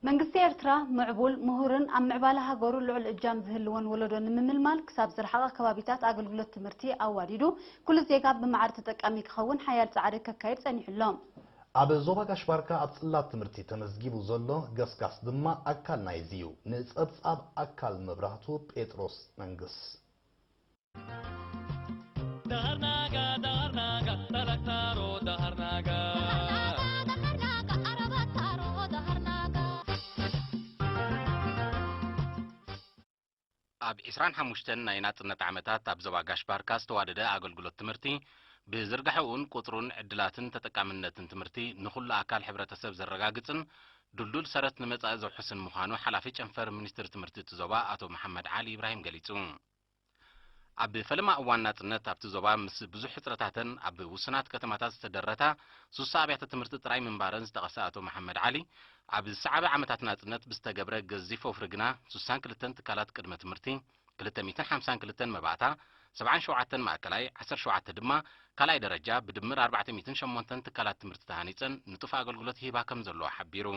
መንግስቲ ኤርትራ ምዕቡል፣ ምሁርን ኣብ ምዕባለ ሃገሩ ልዑል እጃም ዝህልዎን ወለዶ ንምምልማል ክሳብ ዝረሓቐ ከባቢታት ኣገልግሎት ትምህርቲ ኣዋዲዱ ኩሉ ዜጋ ብማዕረ ተጠቃሚ ክኸውን ሓያል ጻዕሪ ከካይድ ጸኒሑ ኣሎ። ኣብ ዞባ ጋሽ ባርካ ኣብ ጽላት ትምህርቲ ተመዝጊቡ ዘሎ ገስጋስ ድማ ኣካል ናይዚ እዩ። ንጸብጻብ ኣካል መብራህቱ ጴጥሮስ መንግስ። ኣብ ዕስራን ሓሙሽተን ናይ ናጽነት ዓመታት ኣብ ዞባ ጋሽ ባርካ ዝተዋደደ ኣገልግሎት ትምህርቲ ብዝርጋሐኡን ቁጽሩን ዕድላትን ተጠቃምነትን ትምህርቲ ንኹሉ ኣካል ሕብረተሰብ ዘረጋግጽን ድልዱል ሰረት ንመጻኢ ዘውሕስን ምዃኑ ሓላፊ ጨንፈር ሚኒስትሪ ትምህርቲ እቲ ዞባ ኣቶ መሓመድ ዓሊ ኢብራሂም ገሊጹ። ኣብ ፈለማ እዋን ናጽነት ኣብቲ ዞባ ምስ ብዙሕ ሕጽረታተን ኣብ ውሱናት ከተማታት ዝተደረታ ሱሳ ኣብያተ ትምህርቲ ጥራይ ምንባረን ዝጠቐሰ ኣቶ መሓመድ ዓሊ፣ ኣብ ዝሰዓበ ዓመታት ናጽነት ብዝተገብረ ገዚፍ ወፍሪ ግና ሱሳን ክልተን ትካላት ቅድመ ትምህርቲ፣ ክልተ ሚእትን ሓምሳን ክልተን መባእታ፣ ሰብዓን ሸውዓተን ማእከላይ፣ ዓሰርተ ሸውዓተ ድማ ካልኣይ ደረጃ ብድምር ኣርባዕተ ሚእትን ሸሞንተን ትካላት ትምህርቲ ተሃኒጸን ንጡፍ ኣገልግሎት ይህባ ከም ዘለዋ ሓቢሩ።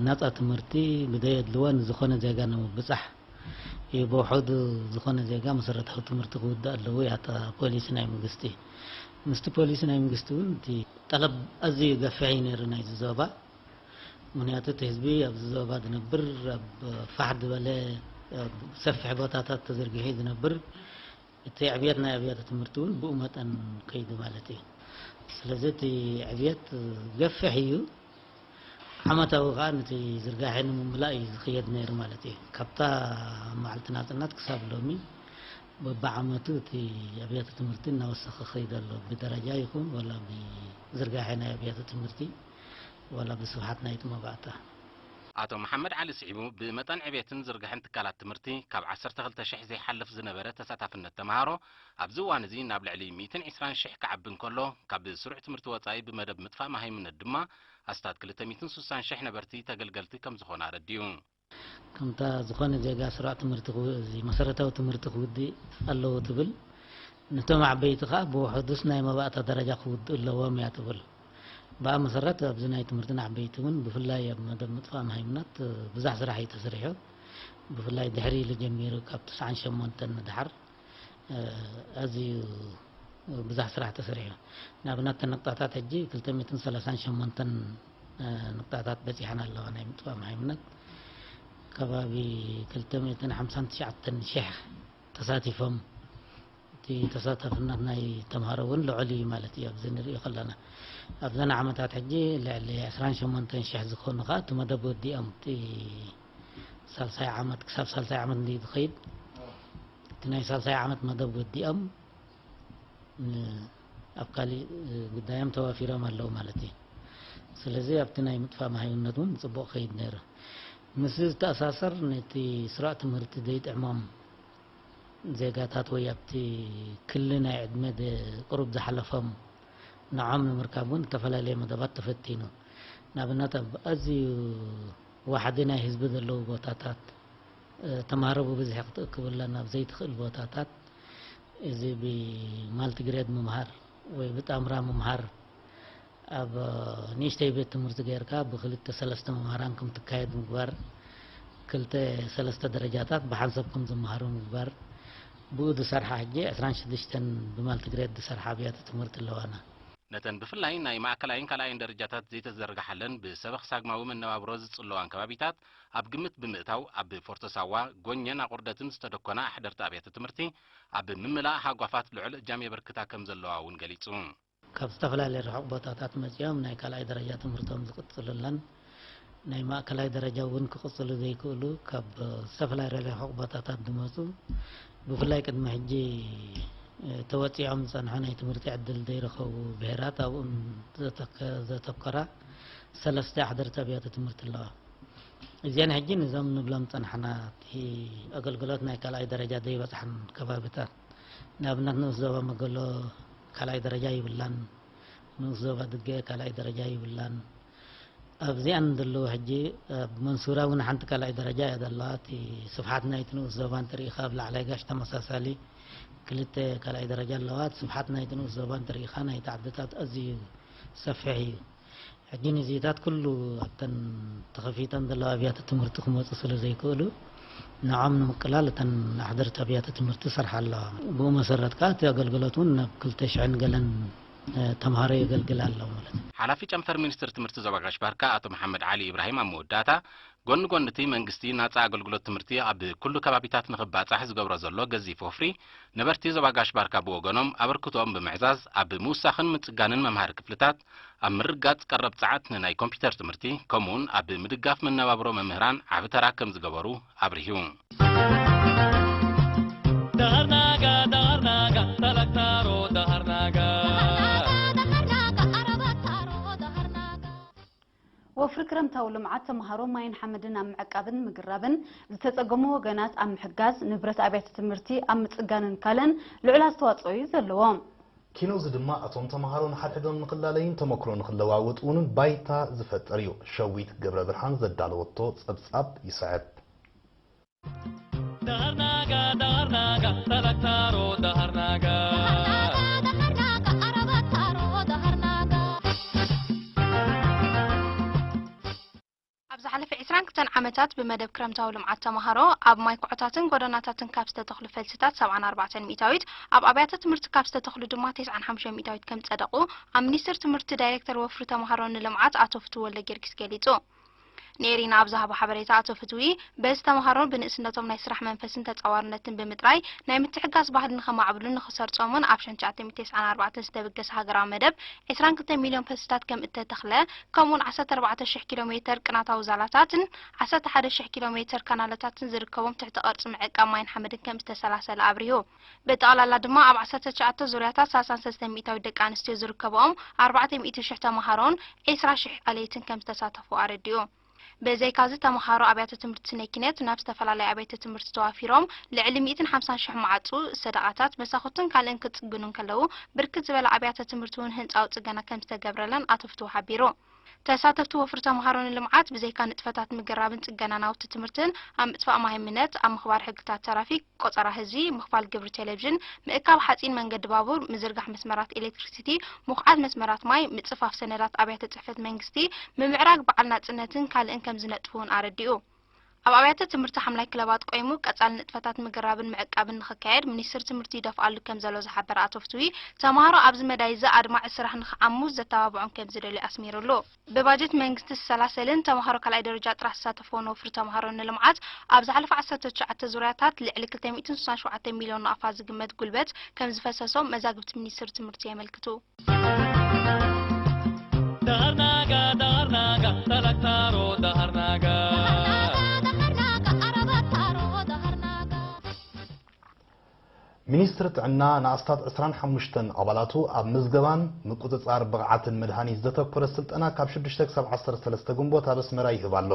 ናጻ ትምህርቲ ብዘየድልዎ ንዝኾነ ዜጋ ንምብጻሕ እዩ። ብውሑዱ ዝኾነ ዜጋ መሰረታዊ ትምህርቲ ክውዳእ ኣለዎ እያ እታ ፖሊሲ ናይ መንግስቲ። ምስቲ ፖሊሲ ናይ መንግስቲ እውን እቲ ጠለብ ኣዝዩ ገፊሕ እዩ ነይሩ ናይዚ ዞባ። ምኽንያቱ እቲ ህዝቢ ኣብዚ ዞባ ዝነብር ኣብ ፋሕ ዝበለ ኣብ ሰፊሕ ቦታታት ተዘርጊሑ እዩ ዝነብር። እቲ ዕብየት ናይ ኣብያተ ትምህርቲ እውን ብኡ መጠን ከይዱ ማለት እዩ። ስለዚ እቲ ዕብየት ገፊሕ እዩ። ዓመታዊ ከዓ ነቲ ዝርጋሐ ንምምላእ እዩ ዝኽየድ ነይሩ ማለት እዩ። ካብታ መዓልቲ ናፅነት ክሳብ ሎሚ በብዓመቱ እቲ ኣብያተ ትምህርቲ እናወሰኸ ከይዱ ኣሎ። ብደረጃ ይኹን ወላ ብዝርጋሐ ናይ ኣብያተ ትምህርቲ ወላ ብስፍሓት ናይቲ መባእታ። ኣቶ መሓመድ ዓሊ ስዒቡ፣ ብመጠን ዕቤትን ዝርግሐን ትካላት ትምህርቲ ካብ ዓሰርተ ክልተ ሽሕ ዘይሓልፍ ዝነበረ ተሳታፍነት ተምሃሮ ኣብዚ እዋን እዚ ናብ ልዕሊ ሚእትን ዕስራን ሽሕ ክዓቢ እንከሎ፣ ካብ ስሩዕ ትምህርቲ ወጻኢ ብመደብ ምጥፋእ መሃይምነት ድማ ኣስታት ክልተ ሚእትን ሱሳን ሽሕ ነበርቲ ተገልገልቲ ከም ዝኾኑ ኣረዲኡ። ከምታ ዝኾነ ዜጋ ስሩዕ ትምህርቲ ክው- እዚ መሰረታዊ ትምህርቲ ክውድእ ኣለዎ ትብል፣ ነቶም ዓበይቲ ከኣ ብውሑዱስ ናይ መባእታ ደረጃ ክውድኡ ኣለዎም እያ ትብል። ብኣ መሰረት ኣብዚ ናይ ትምህርቲ ንዓበይቲ እውን ብፍላይ ኣብ መደብ ምጥፋእ መሃይምነት ብዙሕ ስራሕ እዩ ተሰሪሑ። ብፍላይ ድሕሪ ኢሉ ጀሚሩ ካብ ትስዓን ሸሞንተን ንደሓር ኣዝዩ ብዙሕ ስራሕ ተሰሪሑ። ንኣብነት እተን ነቕጣታት ሕጂ ክልተ ሚእትን ሰላሳን ሸሞንተን ነቕጣታት በጺሐን ኣለዋ ናይ ምጥፋእ መሃይምነት። ከባቢ ክልተ ሚእትን ሓምሳን ትሽዓተን ሽሕ ተሳቲፎም። እቲ ተሳታፍነት ናይ ተምሃሮ እውን ልዑል እዩ ማለት እዩ። ኣብዚ ንሪኦ ከለና ኣብዘን ዓመታት ሕጂ ልዕሊ ዕስራን ሸሞንተን ሽሕ ዝኾኑ ከዓ እቲ መደብ ወዲኦም እቲ ሳልሳይ ዓመት ክሳብ ሳልሳይ ዓመት እንድዩ ዝኸይድ እቲ ናይ ሳልሳይ ዓመት መደብ ወዲኦም ን- ኣብ ካሊእ ጉዳዮም ተዋፊሮም ኣለዉ ማለት እዩ። ስለዚ ኣብቲ ናይ ምጥፋእ መሃይምነት እውን ፅቡቕ ከይድ ነይሩ። ምስ ዝተኣሳሰር ነቲ ስራዕ ትምህርቲ ዘይጥዕሞም ዜጋታት ወይ ኣብቲ ክሊ ናይ ዕድመ ደ- ቁሩብ ዝሓለፎም ንዖም ንምርካብ እውን ዝተፈላለየ መደባት ተፈቲኑ። ንኣብነት ኣብ ኣዝዩ ዋሕዲ ናይ ህዝቢ ዘለዉ ቦታታት ተምሃሮ ብብዝሒ ክትእክብለን ኣብ ዘይትኽእል ቦታታት እዚ ብማልቲግሬድ ምምሃር ወይ ብጣምራ ምምሃር ኣብ ንእሽተይ ቤት ትምህርቲ ጌርካ ብክልተ ሰለስተ መምሃራን ከም ትካየድ ምግባር፣ ክልተ ሰለስተ ደረጃታት ብሓንሳብ ከም ዝመሃሩ ምግባር፣ ብኡ ዝሰርሓ ሕጂ ዕስራን ሽዱሽተን ብማልቲግሬድ ዝሰርሓ ኣብያተ ትምህርቲ ኣለዋና። ነተን ብፍላይ ናይ ማእከላይን ካልኣይን ደረጃታት ዘይተዘርግሓለን ብሰበኽ ሳግማዊ መነባብሮ ዝጽለዋን ከባቢታት ኣብ ግምት ብምእታው ኣብ ፎርቶ ሳዋ፣ ጎኘን ኣቑርደትን ዝተደኮና ኣሕደርቲ ኣብያተ ትምህርቲ ኣብ ምምላእ ሃጓፋት ልዑል እጃም የበርክታ ከም ዘለዋ እውን ገሊጹ። ካብ ዝተፈላለየ ርሑቕ ቦታታት መጺኦም ናይ ካልኣይ ደረጃ ትምህርቶም ዝቕጽሉለን ናይ ማእከላይ ደረጃ እውን ክቕጽሉ ዘይክእሉ ካብ ዝተፈላለየ ርሑቕ ቦታታት ዝመጹ ብፍላይ ቅድሚ ሕጂ ተወጺዖም ዝጸንሑ ናይ ትምህርቲ ዕድል ዘይረኸቡ ብሄራት ኣብኡን ዘተኮራ ሰለስተ ኣሕደርቲ ኣብያተ ትምህርቲ ኣለዋ። እዚአን ሕጂ ንዞም ንብሎም ዝጸናሕና እቲ ኣገልግሎት ናይ ካልኣይ ደረጃ ዘይበጽሓን ከባብታት ንኣብነት ንኡስ ዞባ መገሎ ካልኣይ ደረጃ ይብላን፣ ንኡስ ዞባ ድገ ካልኣይ ደረጃ ይብላን። ኣብዚኣን ዘለዉ ሕጂ ኣብ መንሱራ እውን ሓንቲ ካልኣይ ደረጃ እያ ዘለዋ። እቲ ስፍሓት ናይቲ ንኡስ ዞባ እንተሪኢኻ ኣብ ላዕላይ ጋሽ ተመሳሳሊ ክልተ ካልኣይ ደረጃ ኣለዋ። እቲ ስፍሓት ናይቲ ንኡስ ዞባ እንተሪኢኻ ናይቲ ዓድታት ኣዝዩ ሰፊሕ እዩ። ሕጂ ንዚታት ኩሉ ኣብተን ተኸፊተን ዘለዋ ኣብያተ ትምህርቲ ክመፁ ስለ ዘይክእሉ ንዖም ንምቅላል እተን ኣሕደርቲ ኣብያተ ትምህርቲ ይሰርሓ ኣለዋ። ብኡ መሰረት ከዓ እቲ ኣገልግሎት እውን ናብ ክልተ ሽሕን ገለን ተምሃሮ የገልግል ኣሎ ማለት እዩ። ሓላፊ ጨንፈር ሚኒስትር ትምህርቲ ዞባ ጋሽ ባርካ ኣቶ መሓመድ ዓሊ ኢብራሂም ኣብ መወዳእታ ጎኒ ጎኒ እቲ መንግስቲ ናጻ ኣገልግሎት ትምህርቲ ኣብ ኩሉ ከባቢታት ንኽባጻሕ ዝገብሮ ዘሎ ገዚፍ ወፍሪ ነበርቲ ዞባ ጋሽ ባርካ ብወገኖም ኣበርክቶኦም ብምዕዛዝ ኣብ ምውሳኽን ምጽጋንን መምሃሪ ክፍልታት ኣብ ምርጋጽ ቀረብ ጸዓት ንናይ ኮምፒውተር ትምህርቲ ከምኡውን ኣብ ምድጋፍ መነባብሮ መምህራን ዓቢ ተራ ከም ዝገበሩ ኣብሪሁ። ወፍሪ ክረምታዊ ልምዓት ተምሃሮ ማይን ሓመድን ኣብ ምዕቃብን ምግራብን፣ ዝተፀገሙ ወገናት ኣብ ምሕጋዝ፣ ንብረት ኣብያተ ትምህርቲ ኣብ ምፅጋንን ካልእን ልዑል ኣስተዋፅኦ እዩ ዘለዎ። ኪኖዚ ድማ እቶም ተምሃሮ ንሓድሕዶም ንኽላለዩን ተመክሮ ንኽለዋወጡ እውን ባይታ ዝፈጥር እዩ። ሸዊት ገብረብርሃን ዘዳለወቶ ፀብፃብ ይስዕብ። ኣብ ዝሓለፈ ዒስራን ክልተን ዓመታት ብመደብ ክረምታዊ ልምዓት ተምሃሮ ኣብ ማይ ኩዖታትን ጎደናታትን ካብ ዝተተኽሉ ፈልስታት ሰብዓን ኣርባዕተን ሚእታዊት፣ ኣብ ኣብያተ ትምህርቲ ካብ ዝተተኽሉ ድማ ተስዓን ሓሙሽተን ሚእታዊት ከም ዝፀደቑ ኣብ ሚኒስቴር ትምህርቲ ዳይሬክተር ወፍሪ ተምሃሮ ንልምዓት ኣቶ ፍትው ወልደጊዮርጊስ ገሊፁ። ንኤሪና ኣብ ዝሃቦ ሓበሬታ ኣቶ ፍትዊ፣ በዚ ተምሃሮ ብንእስነቶም ናይ ስራሕ መንፈስን ተፃዋርነትን ብምጥራይ ናይ ምትሕግጋዝ ባህሊ ንኸማዕብሉን ንኽሰርፆምን ኣብ ሸሕን ትሽዓተ ሚእትን ተስዓን ኣርባዕተን ዝተበገሰ ሃገራዊ መደብ ዒስራን ክልተ ሚልዮን ፈልስታት ከም እተተኽለ፣ ከምኡውን ዓሰርተ ኣርባዕተ ሽሕ ኪሎ ሜተር ቅናታዊ ዛላታትን ዓሰርተ ሓደ ሽሕ ኪሎ ሜተር ካናላታትን ዝርከቦም ትሕተ ቅርፂ ምዕቃብ ማይን ሓመድን ከም ዝተሰላሰለ ኣብሪሁ። ብጠቕላላ ድማ ኣብ ዓሰርተ ትሽዓተ ዙርያታት ሰላሳን ሰለስተን ሚእታዊት ደቂ ኣንስትዮ ዝርከበኦም ኣርባዕተ ሚእቲ ሽሕ ተምሃሮን ዒስራ ሽሕ ኣለይትን ከም ዝተሳተፉ ኣረዲኡ። ብዘይካዚ ተምሃሮ ኣብያተ ትምህርቲ ስነ ኪነት ናብ ዝተፈላለያ ኣብያተ ትምህርቲ ተዋፊሮም ልዕሊ ሚእትን ሓምሳን ሽሕ ማዕፁ፣ ሰደቓታት፣ መሳኹትን ካልእን ክፅግኑ እንከለዉ ብርክት ዝበላ ኣብያተ ትምህርቲ እውን ህንፃዊ ፅገና ከም ዝተገብረለን ኣቶ ፍትው ሓቢሩ። ተሳተፍቲ ወፍሪ ተምሃሮ ንልምዓት ብዘይካ ንጥፈታት ምግራብን ፅገና ናውቲ ትምህርትን ኣብ ምጥፋእ ማህይምነት፣ ኣብ ምኽባር ሕግታት ትራፊክ፣ ቆፀራ ህዝቢ፣ ምኽፋል ግብሪ ቴሌቪዥን፣ ምእካብ ሓፂን መንገዲ ባቡር፣ ምዝርጋሕ መስመራት ኤሌክትሪሲቲ፣ ምኹዓት መስመራት ማይ፣ ምፅፋፍ ሰነዳት ኣብያተ ፅሕፈት መንግስቲ፣ ምምዕራግ በዓል ናፅነትን ካልእን ከም ዝነጥፉ እውን ኣረዲኡ። ኣብ ኣብያተ ትምህርቲ ሓምላይ ክለባት ቆይሙ ቀፃሊ ንጥፈታት ምግራብን ምዕቃብን ንኽካየድ ሚኒስትሪ ትምህርቲ ይደፍኣሉ ከም ዘሎ ዝሓበረ ኣቶ ፍትዊ፣ ተምሃሮ ኣብዚ መዳይ እዚ ኣድማዒ ስራሕ ንኽዓሙ ዘተባብዖም ከም ዝደልዩ ኣስሚሩሉ። ብባጀት መንግስቲ ዝሰላሰልን ተምሃሮ ካልኣይ ደረጃ ጥራሕ ዝሳተፍዎን ወፍሪ ተምሃሮ ንልምዓት ኣብ ዝሓለፈ ዓሰርተ ትሽዓተ ዙርያታት ልዕሊ ክልተ ሚእትን ስሳን ሸውዓተን ሚልዮን ናቕፋ ዝግመት ጉልበት ከም ዝፈሰሶም መዛግብቲ ሚኒስትሪ ትምህርቲ የመልክቱ። ሚኒስትሪ ጥዕና ንኣስታት ዕስራን ሓሙሽተን ኣባላቱ ኣብ ምዝገባን ምቁጽጻር ብቕዓትን መድሃኒት ዘተኮረ ስልጠና ካብ ሽዱሽተ ክሳብ ዓሰርተ ሰለስተ ግንቦት ኣብ ኣስመራ ይህብ ኣሎ።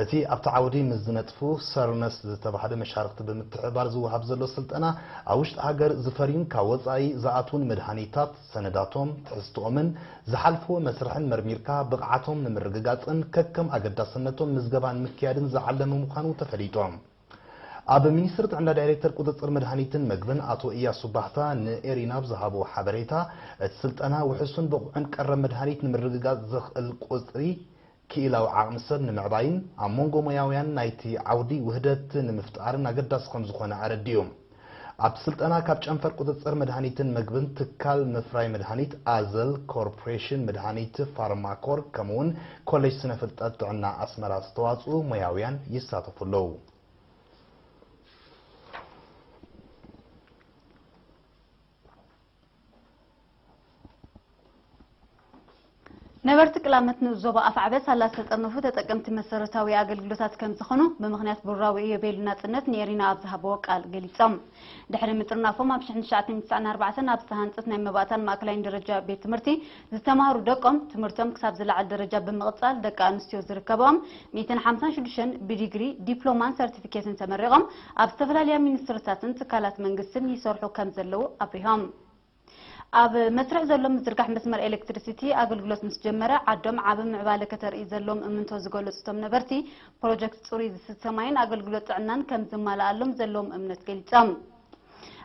እቲ ኣብቲ ዓውዲ ምስ ዝነጥፉ ሰርነስ ዝተባህለ መሻርኽቲ ብምትሕብባር ዝወሃብ ዘሎ ስልጠና ኣብ ውሽጢ ሃገር ዝፈርዩን ካብ ወጻኢ ዝኣትዉን መድሃኒታት፣ ሰነዳቶም፣ ትሕዝትኦምን ዝሓልፍዎ መስርሕን መርሚርካ ብቕዓቶም ንምርግጋጽን ከከም ኣገዳስነቶም ምዝገባ ንምክያድን ዝዓለመ ምዃኑ ተፈሊጡ። ኣብ ሚኒስትሪ ጥዕና ዳይሬክተር ቁፅፅር መድሃኒትን መግብን ኣቶ እያሱ ባህታ ንኤሪና ብዝሃቦ ሓበሬታ፣ እቲ ስልጠና ውሑስን ብቑዕን ቀረብ መድሃኒት ንምርግጋፅ ዘኽእል ቁፅሪ ክኢላዊ ዓቕሚ ሰብ ንምዕባይን ኣብ መንጎ ሞያውያን ናይቲ ዓውዲ ውህደት ንምፍጣርን ኣገዳሲ ከምዝኾነ ኣረዲኡ። ኣብቲ ስልጠና ካብ ጨንፈር ቁፅፅር መድሃኒትን መግብን ትካል ምፍራይ መድሃኒት ኣዘል ኮርፖሬሽን መድሃኒት ፋርማኮር ከምኡውን ኮሌጅ ስነ ፍልጠት ጥዕና ኣስመራ ዝተዋፅኡ ሞያውያን ይሳተፉ ኣለዉ። ነበርቲ ቅላመት ንኡስ ዞባ ኣፍዓበት ሳላ ዝተጠርነፉ ተጠቀምቲ መሰረታዊ ኣገልግሎታት ከም ዝኾኑ ብምኽንያት ብራዊ ኢዮቤልዩ ናጽነት ንኤሪና ኣብ ዝሃብዎ ቃል ገሊጾም። ድሕሪ ምጥርናፎም ኣብ ሽሕን ትሽዓተ ሚእትን ትስዓን ኣርባዕተን ኣብ ዝተሃንጸት ናይ መባእታን ማእከላይን ደረጃ ቤት ትምህርቲ ዝተማህሩ ደቆም ትምህርቶም ክሳብ ዝለዓል ደረጃ ብምቕጻል ደቂ ኣንስትዮ ዝርከብኦም ሚእትን ሓምሳን ሽዱሽተን ብዲግሪ፣ ዲፕሎማን ሰርቲፊኬትን ተመሪቖም ኣብ ዝተፈላለያ ሚኒስትርታትን ትካላት መንግስትን ይሰርሑ ከም ዘለዉ ኣብሪሆም። ኣብ መስርሕ ዘሎ ምዝርጋሕ መስመር ኤሌክትሪሲቲ ኣገልግሎት ምስ ጀመረ ዓዶም ዓቢ ምዕባለ ከተርኢ ዘለዎም እምንቶ ዝገለጹ እቶም ነበርቲ፣ ፕሮጀክት ጽሩይ ዝስተ ማይን ኣገልግሎት ጥዕናን ከም ዝማልኣሎም ዘለዎም እምነት ገሊጾም።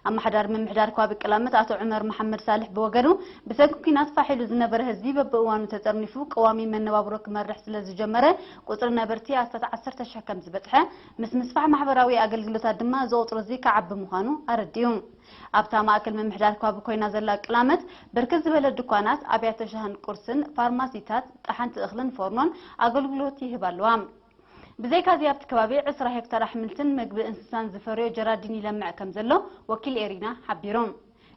ኣመሓዳሪ ምምሕዳር ከባቢ ቅላመት ኣቶ ዑመር መሓመድ ሳልሕ ብወገኑ፣ ብሰንኪ ኲናት ፋሕ ኢሉ ዝነበረ ህዝቢ በብእዋኑ ተጠርኒፉ ቀዋሚ መነባብሮ ክመርሕ ስለ ዝጀመረ፣ ቁጽሪ ነበርቲ ኣስታት ዓሰርተ ሽሕ ከም ዝበጽሐ፣ ምስ ምስፋሕ ማሕበራዊ ኣገልግሎታት ድማ እዚ ቁጽሪ እዚ ክዓቢ ምዃኑ ኣረዲኡ። ኣብታ ማእከል ምምሕዳር ከባቢ ኮይና ዘላ ቅላመት፣ ብርክት ዝበለ ድኳናት፣ ኣብያተ ሻህን ቁርስን፣ ፋርማሲታት፣ ጠሓንቲ እኽልን ፎርኖን ኣገልግሎት ይህባ ኣለዋ። ብዘይካዚ ኣብቲ ከባቢ ዕስራ ሄክታር ኣሕምልትን ምግቢ እንስሳን ዝፈርዮ ጀራዲን ይለምዕ ከም ዘሎ ወኪል ኤሪና ሓቢሩ።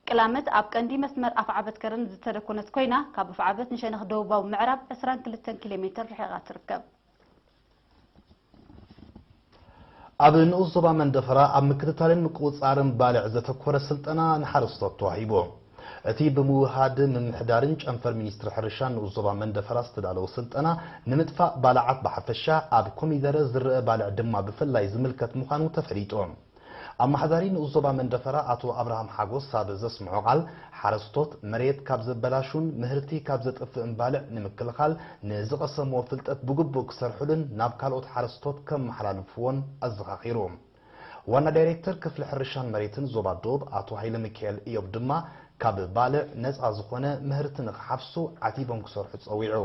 ቅላመት ኣብ ቀንዲ መስመር ኣፍዓበት ከረን ዝተደኮነት ኮይና፣ ካብ ኣፍዓበት ንሸነኽ ደቡባዊ ምዕራብ ዕስራን ክልተን ኪሎ ሜትር ርሒቓ ትርከብ። ኣብ ንኡስ ዞባ መንደፈራ ኣብ ምክትታልን ምቁጽጻርን ባልዕ ዘተኮረ ስልጠና ንሓረስቶት ተዋሂቡ። እቲ ብምውሃድ ምምሕዳርን ጨንፈር ሚኒስትሪ ሕርሻን ንኡስ ዞባ መንደፈራ ዝተዳለወ ስልጠና፣ ንምጥፋእ ባልዓት ብሓፈሻ፣ ኣብ ኮሚደረ ዝረአ ባልዕ ድማ ብፍላይ ዝምልከት ምዃኑ ተፈሊጡ። ኣመሓዳሪ ንኡስ ዞባ መንደፈራ ኣቶ ኣብርሃም ሓጎስ ኣብ ዘስምዖ ቃል፣ ሓረስቶት መሬት ካብ ዘበላሹን ምህርቲ ካብ ዘጥፍእን ባልዕ ንምክልኻል ንዝቐሰምዎ ፍልጠት ብግቡእ ክሰርሑሉን ናብ ካልኦት ሓረስቶት ከመሓላልፍዎን ኣዘኻኺሩ። ዋና ዳይሬክተር ክፍሊ ሕርሻን መሬትን ዞባ ዶብ ኣቶ ሃይለ ሚካኤል እዮብ ድማ፣ ካብ ባልዕ ነጻ ዝኾነ ምህርቲ ንኽሓፍሱ ዓቲቦም ክሰርሑ ጸዊዑ።